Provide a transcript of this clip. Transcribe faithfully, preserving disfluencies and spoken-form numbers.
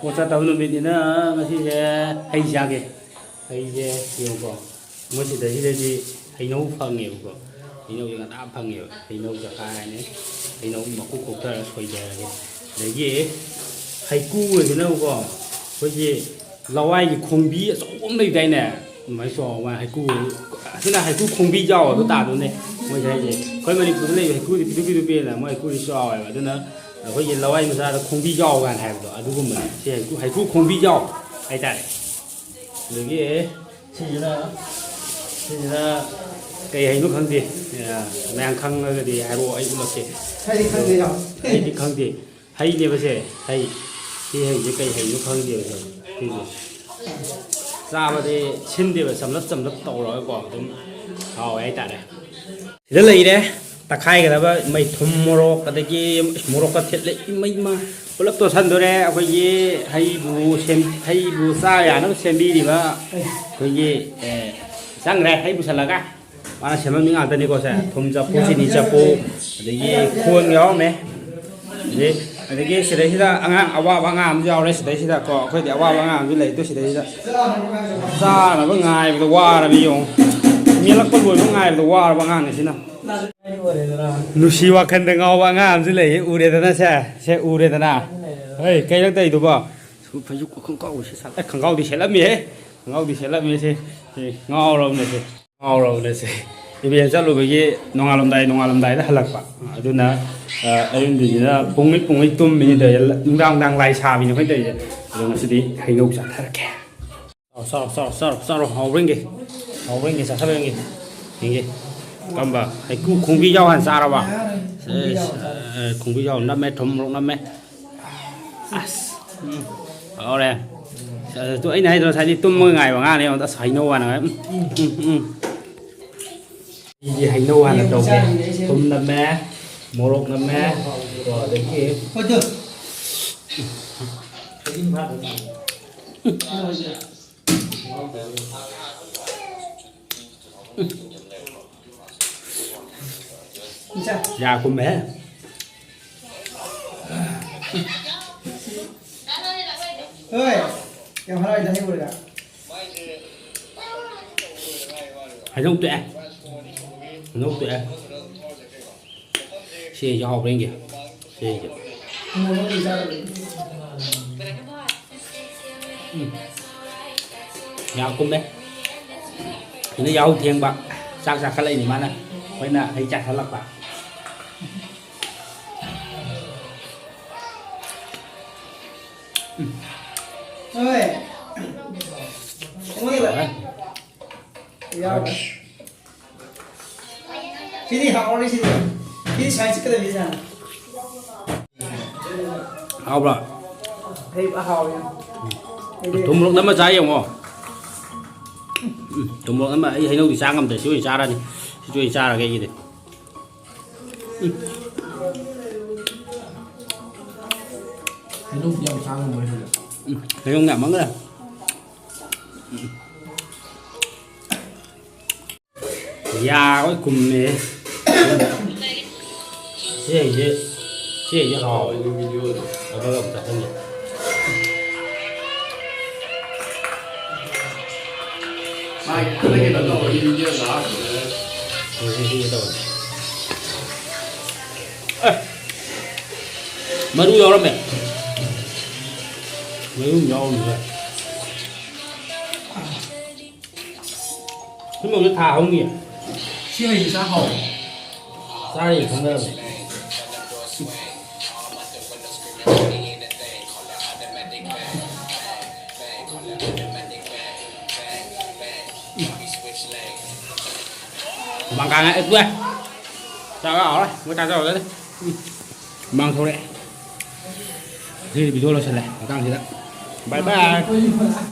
ꯄꯣꯠ ꯆꯠꯇꯕ ꯅꯨꯃꯤꯠꯅꯤꯅ ꯉꯁꯤꯁꯦ ꯍꯩ ꯆꯥꯒꯦ꯫ ꯍꯩꯁꯦ ꯌꯦꯡꯉꯨꯀꯣ, ꯃꯣꯏ ꯁꯤꯗꯩꯁꯤꯗꯗꯤ ꯍꯩꯅꯧ ꯐꯪꯉꯦꯕꯀꯣ꯫ ꯍꯩꯅꯧꯁꯦ ꯉꯟꯇꯥ ꯐꯪꯉꯦꯕ꯫ ꯍꯩꯅꯧ ꯆꯈꯥꯏꯔꯅꯤ, ꯍꯩꯅꯧ ꯃꯀꯨ ꯈꯣꯛꯊꯔꯒ ꯁꯣꯏꯊꯔꯒꯦ꯫ ꯑꯗꯒꯤ ꯍꯩꯀ꯭ꯔꯨ ꯑꯣꯏꯁꯤꯅꯕꯀꯣ, ꯑꯩꯈꯣꯏꯒꯤ ꯂꯋꯥꯏꯒꯤ ꯈꯣꯡꯕꯤ ꯑꯆꯧꯕ ꯑꯃ ꯂꯩꯗꯥꯏꯅꯦ? ꯑꯗꯨꯃꯥꯏꯅ ꯆꯥꯎꯕ ꯍꯩꯀ꯭ꯔꯨ, ꯑꯁꯤꯅ ꯍꯩꯀ꯭ꯔꯨ ꯈꯣꯡꯕꯤ ꯆꯥꯎꯕꯗꯣ ꯇꯥꯗꯣꯏꯅꯦ꯫ ꯃꯣꯏꯁꯦ ꯍꯥꯏꯁꯦ, ꯑꯩꯈꯣꯏ ꯃꯅꯤꯄꯨꯔꯗ ꯂꯩꯕ ꯍꯩꯀ꯭ꯔꯨꯗꯤ ꯄꯤꯛꯇꯨ ꯄꯤꯛꯇꯨ ꯄꯤꯛꯑꯦꯅ, ꯃꯣꯏ ꯍꯩꯀ꯭ꯔꯨꯗꯤ ꯆꯥꯎꯋꯦꯕ꯫ ꯑꯗꯨꯅ ꯑꯩꯈꯣꯏꯒꯤ ꯂꯋꯥꯏ ꯃꯆꯥꯗ ꯈꯣꯡꯕꯤ ꯆꯥꯎ ꯀꯥꯏꯅ ꯍꯥꯏꯕꯗꯣ ꯑꯗꯨꯒꯨꯝꯕꯅꯤ꯫ ꯁꯤ ꯍꯩꯀ꯭ꯔꯨ, ꯍꯩꯀ꯭ꯔꯨ ꯈꯣꯡꯕꯤ ꯆꯥꯎ ꯍꯥꯏꯇꯥꯔꯦ꯫ ꯑꯗꯒꯤ ꯁꯤꯁꯤꯅ, ꯁꯤꯁꯤꯅ ꯀꯩ ꯍꯩꯅꯣ ꯈꯪꯗꯦ꯫ ꯑ, ꯃꯌꯥꯝ ꯈꯪꯉꯒꯗꯤ ꯍꯥꯏꯔꯛꯑꯣ, ꯑꯩ ꯎꯠꯂꯛꯀꯦ꯫ ꯑꯩꯗꯤ ꯈꯪꯗꯦ, ꯌꯥꯝ꯫ ꯑꯩꯗꯤ ꯈꯪꯗꯦ꯫ ꯍꯩꯅꯦꯕ ꯁꯦ, ꯍꯩ꯫ ꯁꯤ ꯍꯩꯁꯦ ꯀꯩ ꯍꯩꯅꯣ ꯈꯪꯗꯦꯕ ꯁꯦ꯫ ꯁꯤꯁꯦ ꯆꯥꯕꯗꯤ ꯁꯤꯟꯗꯦꯕ, ꯆꯝꯂꯞ ꯆꯝꯂꯞ ꯇꯧꯔꯒꯀꯣ ꯑꯗꯨꯝ ꯍꯥꯎꯋꯦ ꯍꯥꯏꯇꯥꯔꯦ꯫ ꯁꯤꯗ ꯂꯩꯔꯦ ꯇꯛꯈꯥꯏꯒꯗꯕ ꯃꯩ ꯊꯨꯝ, ꯃꯣꯔꯣꯛ, ꯑꯗꯒꯤ ꯃꯣꯔꯣꯛꯀ ꯊꯤꯠꯂꯦ꯫ ꯏꯃꯩ ꯏꯃꯥ! ꯄꯨꯂꯞ ꯇꯣꯠꯁꯟꯗꯣꯔꯦ꯫ ꯑꯩꯈꯣꯏꯒꯤ ꯍꯩꯕꯨ ꯁꯦꯝ-, ꯍꯩꯕꯨ ꯆꯥ ꯌꯥꯅꯕ ꯁꯦꯝꯕꯤꯔꯤꯕ ꯑꯩꯈꯣꯏꯒꯤ, ꯑꯦ, ꯆꯪꯈ꯭ꯔꯦ ꯍꯩ ꯄꯨꯁꯜꯂꯒ꯫ ꯃꯥꯅ ꯁꯦꯝꯃꯝꯃꯤ ꯉꯥꯛꯇꯅꯤꯀꯣ ꯁꯦ꯫ ꯊꯨꯝ ꯆꯐꯨ, ꯆꯤꯅꯤ ꯆꯐꯨ, ꯑꯗꯒꯤ ꯈꯣꯟ ꯌꯥꯎꯔꯝꯃꯦ꯫ ꯑꯗꯒꯤ, ꯑꯗꯒꯤ ꯁꯤꯗꯩꯁꯤꯗ ꯑꯉꯥꯡ ꯑꯋꯥꯕ ꯑꯉꯥꯡ ꯑꯃꯁꯨ ꯌꯥꯎꯔꯦ ꯁꯤꯗꯩꯁꯤꯗꯀꯣ꯫ ꯑꯩꯈꯣꯏꯗꯤ ꯑꯋꯥꯕ ꯑꯉꯥꯡ ꯑꯃꯁꯨ ꯂꯩ꯫ ꯇꯨ ꯁꯤꯗꯩꯁꯤꯗ ꯆꯥꯅꯕ ꯉꯥꯏꯕꯗ ꯋꯥꯔꯕ ꯌꯦꯡꯉꯨ꯫ ꯃꯦꯠꯂꯛꯄ ꯂꯣꯏꯕ ꯉꯥꯏꯕꯗ ꯋꯥꯔꯕ ꯑꯉꯥꯡꯅꯤ ꯁꯤꯅ꯫ ꯅꯨꯡꯁꯤ ꯋꯥꯈꯟꯗ ꯉꯥꯎꯕ ꯑꯉꯥꯡ ꯑꯃꯁꯨ ꯂꯩꯌꯦ꯫ ꯎꯔꯦꯗꯅ ꯁꯦ? ꯁꯦ ꯎꯔꯦꯗꯅ? ꯍꯩ, ꯀꯩ ꯅꯪ ꯇꯧꯔꯤꯗꯨꯕꯣ? ꯁꯨꯝ ꯐꯩꯖꯨꯞ ꯈꯣꯡꯒ꯭ꯔꯥꯎ ꯁꯦꯠꯆꯜꯂꯦ꯫ ꯑꯦ, ꯈꯣꯡꯒ꯭ꯔꯥꯎꯗꯤ ꯁꯦꯠꯂꯝꯃꯤꯍꯦ꯫ ꯈꯣꯡꯒ꯭ꯔꯥꯎꯗꯤ ꯁꯦꯠꯂꯝꯃꯤ ꯁꯦ꯫ ꯁꯤ ꯉꯥꯎꯔꯕꯅꯦ ꯁꯦ꯫ ꯉꯥꯎꯔꯕꯅꯦ ꯁꯦ꯫ ꯏꯚꯦꯟ ꯆꯠꯂꯨꯕꯒꯤ ꯅꯣꯡꯉꯥꯜꯂꯝꯗꯥꯏ, ꯅꯣꯡꯉꯥꯜꯂꯝꯗꯥꯏꯗ ꯍꯜꯂꯛꯄ꯫ ꯑꯗꯨꯅ, ꯑ, ꯑꯌꯨꯛ ꯅꯨꯡꯊꯤꯟꯁꯤꯅ ꯄꯨꯡꯉꯩ ꯄꯨꯡꯉꯩ ꯇꯨꯝꯃꯤꯅꯤ ꯇꯧꯔꯤꯁꯦ꯫ ꯅꯨꯡꯗꯥꯡ ꯅꯨꯡꯗꯥꯡ ꯂꯥꯏ ꯁꯥꯕꯤꯅꯦ ꯑꯩꯈꯣꯏ ꯇꯧꯔꯤꯁꯦ꯫ ꯑꯗꯣ ꯉꯁꯤꯗꯤ ꯍꯩꯅꯧ ꯆꯥꯊꯔꯒꯦ꯫ ꯆꯥꯔꯣ, ꯆꯥꯔꯣ, ꯆꯥꯔꯣ, ꯆꯥꯔꯣ, ꯆꯥꯔꯣ, ꯍꯥꯎꯕ꯭ꯔ ꯌꯦꯡꯒꯦ꯫ ꯍꯥꯎꯕ꯭ꯔ ꯌꯦꯡꯒꯦ, ꯆꯥꯊꯔ ꯌꯦꯡꯒꯦ꯫ ꯌꯦꯡꯒꯦ꯫ ꯀꯔꯝꯕ? ꯍꯩꯀ꯭ꯔꯨ ꯈꯣꯡꯕꯤ ꯌꯥꯎ ꯍꯥꯟꯅ ꯆꯥꯔꯕ? ꯑꯦꯁ, ꯑꯦ, ꯈꯣꯡꯕꯤ ꯌꯥꯎ ꯅꯝꯃꯦ, ꯊꯨꯝ ꯃꯣꯔꯣꯛ ꯅꯝꯃꯦ꯫ ꯑꯁ, ꯎꯝ, ꯍꯥꯎꯔꯦ꯫ ꯑꯗꯨ ꯑꯩꯅ ꯍꯥꯏꯗ꯭ꯔꯣ ꯉꯁꯥꯏꯗꯤ ꯇꯨꯝꯃꯒ ꯉꯥꯏꯕ ꯑꯉꯥꯡꯅꯦ, ꯑꯁ, ꯍꯩꯅꯧ ꯍꯥꯟꯅ ꯉꯥꯏ-, ꯎꯝ, ꯎꯝ, ꯎꯝ, ꯎꯝ꯫ ꯑꯩꯗꯤ ꯍꯩꯅꯧ ꯍꯥꯟꯅ ꯇꯧꯒꯦ꯫ ꯊꯨꯝ ꯅꯝꯃꯦ, ꯃꯣꯔꯣꯛ ꯅꯝꯃꯦ, ꯀꯣ, ꯑꯗꯒꯤ ꯌꯥ ꯀꯨꯝꯃꯦ꯫ ꯍꯣꯏ, ꯌꯥꯝ ꯍꯔꯥꯎꯏꯗ ꯍꯩ ꯎꯔꯒ꯫ ꯍꯩꯅꯧ ꯇꯣꯛꯑꯦ꯫ ꯍꯩꯅꯧ ꯇꯣꯛꯑꯦ꯫ ꯁꯤ ꯌꯥꯍꯥꯎꯕ꯭ꯔꯥ ꯌꯦꯡꯒꯦ꯫ ꯁꯤ ꯌꯦꯡꯒꯦ꯫ ꯎꯝ꯫ ꯌꯥꯝ ꯀꯨꯝꯃꯦ꯫ ꯁꯤꯅ ꯌꯥꯍꯧ ꯊꯦꯡꯕ꯫ ꯆꯥꯛ ꯆꯥꯈꯠꯂꯛꯏꯅꯤ ꯃꯥꯅ꯫ ꯑꯩꯈꯣꯏꯅ ꯍꯩ ꯆꯥꯈꯠꯂꯛꯄ꯫ ꯍꯣꯏ꯫ ꯌꯥꯎꯔꯦ꯫ ꯁꯤꯗꯤ ꯍꯥꯎꯔꯅꯤ ꯁꯤꯗꯤ꯫ ꯁꯤꯗꯤ ꯁꯨꯃꯥꯏꯅ ꯆꯤꯛꯀꯗꯕꯅꯤ ꯁꯤꯅ꯫ ꯍꯥꯎꯕ꯭ꯔꯣ? ꯑꯩ ꯍꯥꯎꯋꯦ꯫ ꯑꯩꯗꯤ ꯊꯨꯝ ꯃꯣꯔꯣꯛ ꯅꯝꯃ ꯆꯥ ꯌꯦꯡꯉꯣ꯫ ꯎꯝ, ꯊꯨꯝ ꯃꯣꯔꯣꯛ ꯅꯝꯃ ꯑꯩ ꯍꯩꯅꯧꯗꯤ ꯆꯥ ꯉꯝꯗ꯭ꯔꯦ꯫ ꯁꯤ ꯑꯣꯏꯅ ꯆꯥꯔꯅꯤ꯫ ꯁꯤꯁꯨ ꯑꯩ ꯆꯥꯔꯒꯦ ꯑꯩꯒꯤꯗꯤ꯫ ꯎꯝ꯫ ꯍꯩꯅꯧꯗꯤ ꯌꯥꯝ ꯆꯥ ꯉꯝꯃꯣꯏ ꯁꯤꯗ꯫ ꯎꯝ, ꯍꯩꯅꯧ ꯌꯥꯝꯃꯟꯈ꯭ꯔꯦ꯫ ꯌꯥ ꯂꯣꯏ ꯀꯨꯝꯃꯦ꯫ ꯁꯤ ꯍꯩꯁꯦ, ꯁꯤ ꯍꯩꯁꯦ ꯍꯥꯎꯋꯦ꯫ ꯑꯗꯨꯒ ꯑꯃꯨꯛ ꯆꯥꯁꯤꯟꯒꯦ꯫ ꯃꯥꯒꯤ ꯍꯟꯗꯛꯀꯤ ꯀꯩꯅꯣ ꯇꯧꯕꯒꯤ video ꯗ ꯍꯥꯞꯈꯤꯕꯅꯦ꯫ ꯍꯣꯏ, ꯁꯤ, ꯁꯤ ꯇꯧꯔꯦ꯫ ꯑꯦ! ꯃꯔꯨ ꯌꯥꯎꯔꯝꯃꯦ꯫ ꯃꯔꯨ ꯌꯥꯎꯔꯝꯃꯦ꯫ ꯁꯨꯝꯕꯁꯨ ꯊꯥ ꯍꯧꯅꯤ꯫ ꯁꯤ ꯍꯩꯁꯦ ꯆꯥ ꯍꯥꯎꯋꯦ꯫ ꯆꯥꯔ ꯌꯦꯡ ꯈꯪꯒꯗꯕꯅꯤ꯫ ꯍꯨꯃꯥꯡ ꯀꯥꯡꯉꯦ꯫ ꯑꯦ, ꯇꯣꯛꯑꯦ꯫ ꯆꯥꯕ ꯍꯥꯎꯔꯦ꯫ ꯃꯣꯏ ꯆꯥꯖꯍꯧꯔꯁꯅꯤ꯫ ꯎꯝ꯫ ꯍꯨꯃꯥꯡ ꯊꯣꯛꯂꯛꯑꯦ꯫ ꯁꯤꯗꯤ video ꯂꯣꯏꯁꯤꯜꯂꯦ ꯃꯇꯥꯡꯁꯤꯗ꯫ Bye bye꯫